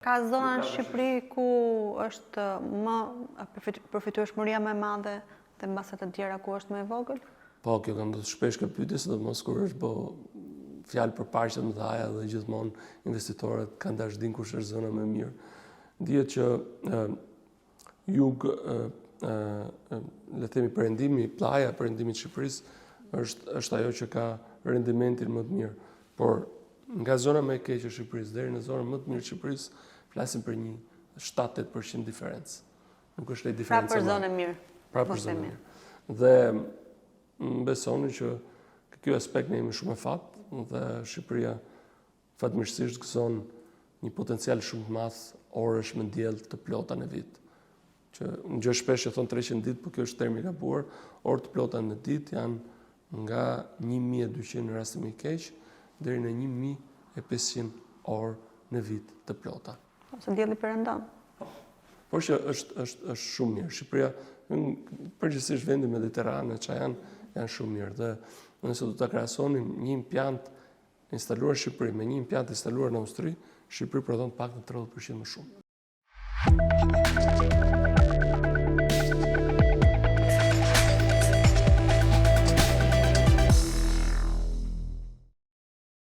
Ka zona në Shqipëri ku është më përfitueshmëria më e madhe dhe mbase të tjera ku është më e vogël? Po, kjo ka ndodhur shpesh kjo pyetje, sidomos kur është bë fjalë për parqe të mëdha dhe gjithmonë investitorët kanë dashur din kush është zona më e mirë. Dihet që jug le të themi perëndimi, pllaja e perëndimit të Shqipërisë është është ajo që ka rendimentin më të mirë. Por nga zona më e keqe e Shqipërisë deri në zonën më të mirë të Shqipërisë, flasim për një 7-8% diferencë. Nuk është një diferencë. Pra për zonën e mirë. Pra për zonën e mirë. Dhe më besoni që ky aspekt ne jemi shumë me fat dhe Shqipëria Fatmirësisht gëzon një potencial shumë të madh orësh me diell të plota në vit. Që në gjë shpesh e thonë 300 ditë, por kjo është termi i gabuar, orë të plota në ditë janë nga 1200 në rastin më i keq deri në 1500 orë në vit të plota. Ose dielli perëndon. Po. Por që është është është shumë mirë. Shqipëria përgjithsisht vendi mediteran e që janë janë shumë mirë dhe nëse do ta krahasonim një impiant Instaluar në Shqipëri me një impiant instaluar në Austri, Shqipëri prodhon të paktën 30% më shumë.